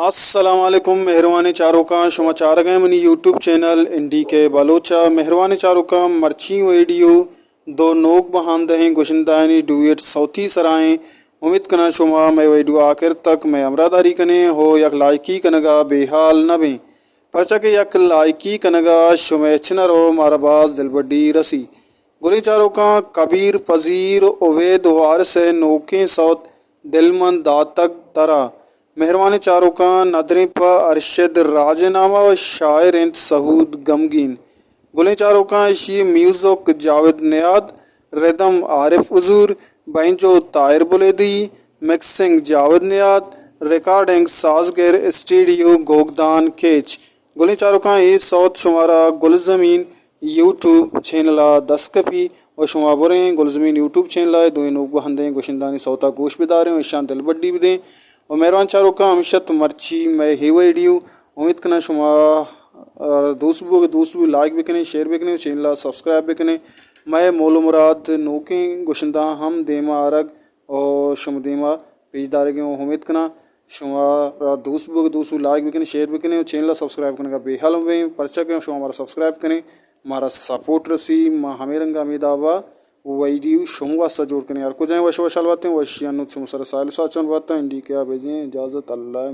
السلام علیکم مہروانیں چاروکاں، شما چارگ ءَ منی یوٹیوب چینل این ڈی کے بلوچ ءَ۔ مہروانیں چاروکاں، مرچی ویڈیو دو نوک بہندہیں گشندہانی ڈویٹ صوتی سرائیں۔ امیت کناں شما مئے ویڈیو آخر تک مئے ہمراہ داری کنیں ہو یک لائکی کنگا بے حال نہ بیں، پرچا کہ یک لائکی کنگا شمئے چنر و مارا باز دلبڈی رسی۔ گلیں چاروکاں، کبیر پذیر عبید وارث ءِ نوکیں سوت دل من داتگ ترا۔ مہروانیں چاروکاں، ندریں پہ ارشد راج ءِ نام ءَ و شاعر انت سہود گمگین۔ گلیں چاروکاں، ایشی میوزک جاوید نیاد، ردم عارف حضور، بینجو طاہر بلیدی، مکسنگ جاوید نیاد، ریکارڈنگ سازگر اسٹیڈیو گوگدان کیچ۔ گلیں چاروکاں، اے سوت شمارا گلزمین یوٹیوب چینل ءَ دست کپی و شما بریں گلزمین یوٹیوب چینل ءَ دوئیں نوک بہندیں گشندہانی سوت ءَ گوش بداریں و اشاں دلبڈی بدیں۔ و مہروان چاروکاں، ہمیش ات مرچی مئے اے ویڈیو۔ امیت کناں شما، آ، دوست بو، دوست بو لائک بکنیں، شیئر بکنیں و چینل ءَ سبسکرائب بکنیں۔ مئے مول و مراد نوکیں گشندہ ہم دیما آرگ و شما دیما پیش دارگیں و امیت کناں شما را دوست بو، دوست بو لائک بکنیں، شیئر بکنیں و چینل ءَ سبسکرائب کنگا بے حال مبیں، پرچا کہ شما مارا سبسکرائب کنیں، مارا سپورٹ رسی، ما ہمے رنگا ہمے دابا ویڈیو شما واسطہ جوڑ کنیں۔ ہر کجائیں وش وشحال باتیں، وشی انت شما سر سائل ساچن باتاں، این ڈی کے ءَ بجیں اجازت، اللہ